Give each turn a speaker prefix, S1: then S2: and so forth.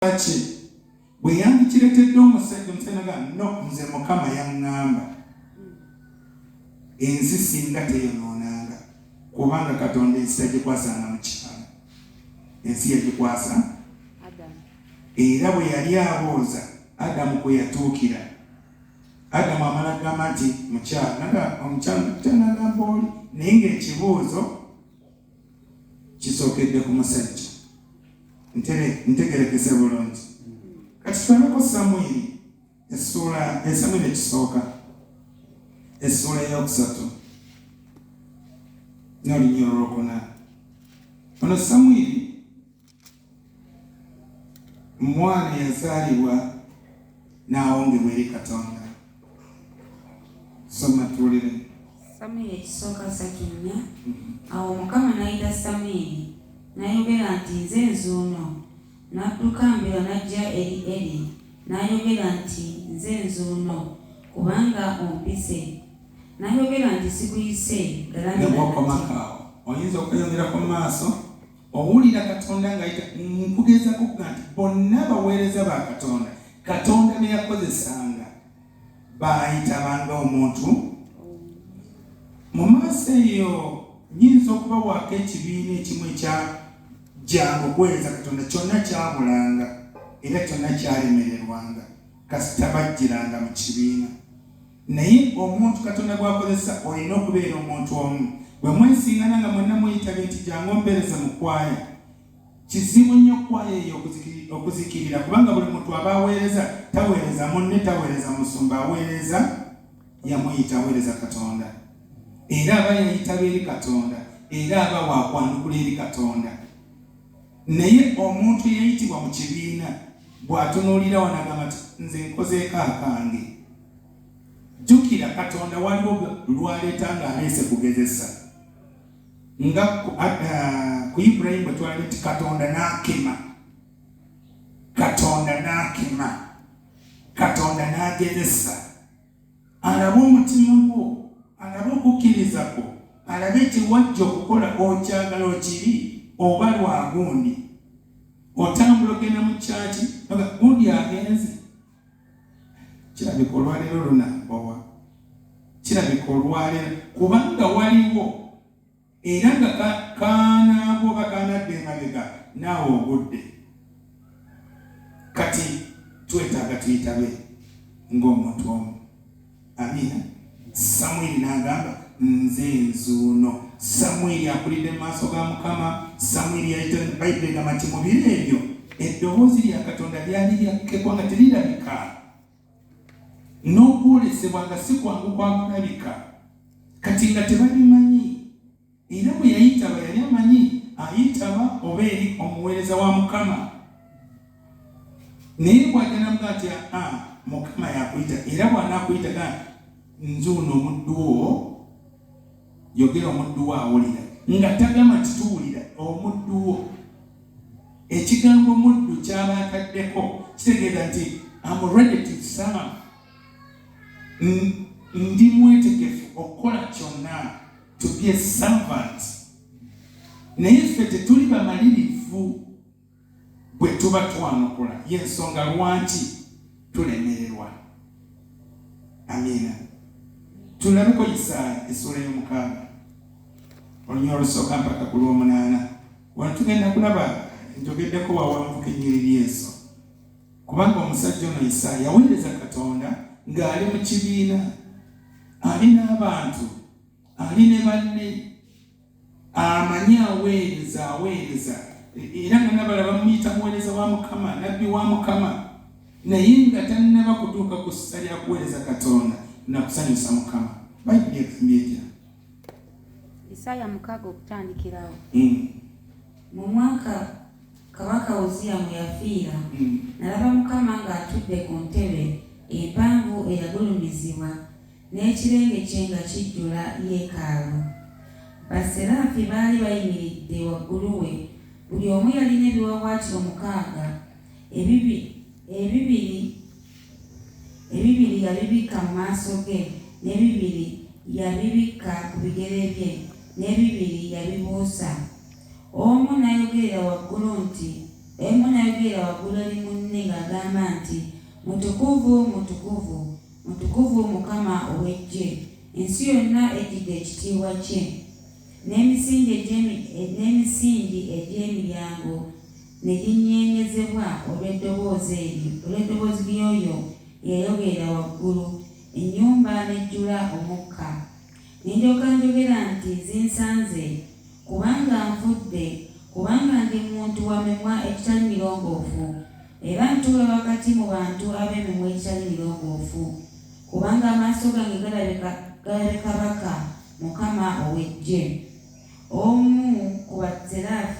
S1: Kye bwe yandikiretedde omusajja, omusajja naga no, nze Mukama yaŋŋamba ensi singa teyonoonanga, kubanga Katonda ensi tagikwasanga mukyala, ensi yagikwasa. Era bwe yali abuuza Adamu kwe yatuukira, Adamu amala kugamba nti mukyala, naga omukyala nagamba oli, naye ng'ekibuuzo kisookedde ku musajja. Ntegerekese bulungi. Kati tulabeko Samwiri essuula, Samwiri ekisooka essuula eyokusatu n'olunyiriri olwokuna. Ono Samwiri mwana yazaalibwa n'awongebwa eri Katonda. Soma tuwulire.
S2: Samwiri ekisooka 3:4. Awo Mukama n'ayita Samwiri, n'ayogera nti, Nze nzuuno. N'adduka mbiro n'ajja eri Eri, n'ayogera nti, Nze nzuuno, kubanga ompise. N'ayogera nti, Sikuyise, galamira nate.
S1: Ne bw'okomako awo, oyinza okweyongerako mu maaso. Owulira Katonda ng'ayita. Nkugezaako okugamba nti bonna abaweereza ba Katonda, Katonda be yakozesanga, baayitabanga omuntu mu maaso eyo. Nyinza okubawaako ekibiina ekimu ekyajjanga okuweereza Katonda, kyonna kyabulanga era kyonna kyalemererwanga kasita bajjiranga mu kibiina. Naye omuntu Katonda gw'akozesa olina okubeera omuntu omu. Bwe mwesingana nga mwenna muyitabye nti jangu ompeereze mu kwaya, kizibu nnyo kwaya eyo okuzikirira, kubanga buli muntu aba aweereza, taweereza munne, taweereza musumba, aweereza yamuyita, aweereza Katonda. Era aba yayitaba eri Katonda, era aba wakwanukula eri Katonda. Naye omuntu eyayitibwa mu kibiina bw'atunuulira wano agamba nti nze nkozeeko akange. Jjukira, Katonda waliwo lwaleeta ng'aleese kugezesa, nga ku Ibulayimu bwe twalabye nti Katonda n'akema, Katonda n'akema, Katonda n'agezesa, alabe omutima gwo, alabe okukkiriza kwo, alabe kyewajja okukola, okyagala okiri oba lwagundi. Otambula ogenda mu kyaki, gundi agenze, kirabika olwaleero lunambowa, kirabika olwaleero, kubanga waliwo era nga kanaagwa oba kanadda emabega, naawe ogudde. Kati twetaaga tuyitabe ng'omuntu omu. Amiina. Samwiri n'agamba, nze nzuuno. Samwiri akulidde mu maaso ga Mukama. Samwiri yayita, Bayibuli egamba nti mu biro ebyo eddoboozi lya Katonda lyali lyakkekwa nga terirabika, n'okwolesebwa nga si kwangu kwa kulabika. Kati nga tebabimanyi. Era bwe yayitaba yali amanyi ayitaba oba eri omuweereza wa Mukama. Naye bw'ajja n'amugamba nti aa, Mukama yakuyita, era bw'anaakuyita ga nzuuno omuddu wo, yogera omuddu wo awulira. Nga tagamba nti tuwulira, omuddu wo. Ekigambo muddu ky'aba ataddeko kitegeeza nti am ready to serve. Ndi mwetegefu okukola kyonna, to be a servant. Naye ffe tetuli bamalirivu bwe tuba twanukula, y'ensonga lwaki tulemererwa. Amiina. Tulabeko Isaaya essuula y'omukaaga, olunyiriri olusooka mpaka ku lw'omunaana. Wano tugenda kulaba, njogeddeko wawanvuka ennyiriri ezo, kubanga omusajja ono Isaaya yaweereza Katonda ng'ali mu kibiina, ali n'abantu, ali ne banne, amanyi aweereza, aweereza, era nga nabala bamuyita muweereza wa Mukama, nabbi wa Mukama, naye nga tannaba kutuuka ku ssa lya kuweereza Katonda na kusanyusa Mukama. Bayibuli egambye etya?
S2: Isaaya 6 okutandikirawo. Mu mwaka Kabaka Uziya mwe yafiira, nalaba Mukama ng'atudde ku ntebe empanvu eyagulumizibwa, n'ekirenge kye nga kijjula yeekaalu. Basseraafi baali bayimiridde waggulu we, buli omu yalina ebiwaawaatiro 6, ebibiri yabibikka mu maaso ge, n'ebibiri yabibikka ku bigere bye, n'ebibiri yabibuusa. Omu n'ayogerera waggulu nti, Omu n'ayogerera waggulu eri munne ng'agamba nti, Mutukuvu, mutukuvu, mutukuvu Mukama ow'eggye, ensi yonna ejjudde ekitiibwa kye. N'emisingi egy'emiryango ne ginyeenyezebwa olw'eddoboozi ly'oyo eyayogerera waggulu, ennyumba n'ejjula omukka. Ne ndyoka njogera nti, Zinsanze, kubanga nfudde, kubanga ndi muntu wa mimwa egitali mirongoofu, era ntuula wakati mu bantu ab'emimwa egitali mirongoofu, kubanga amaaso gange galabye Kabaka, Mukama ow'eggye. Omu ku baseraafi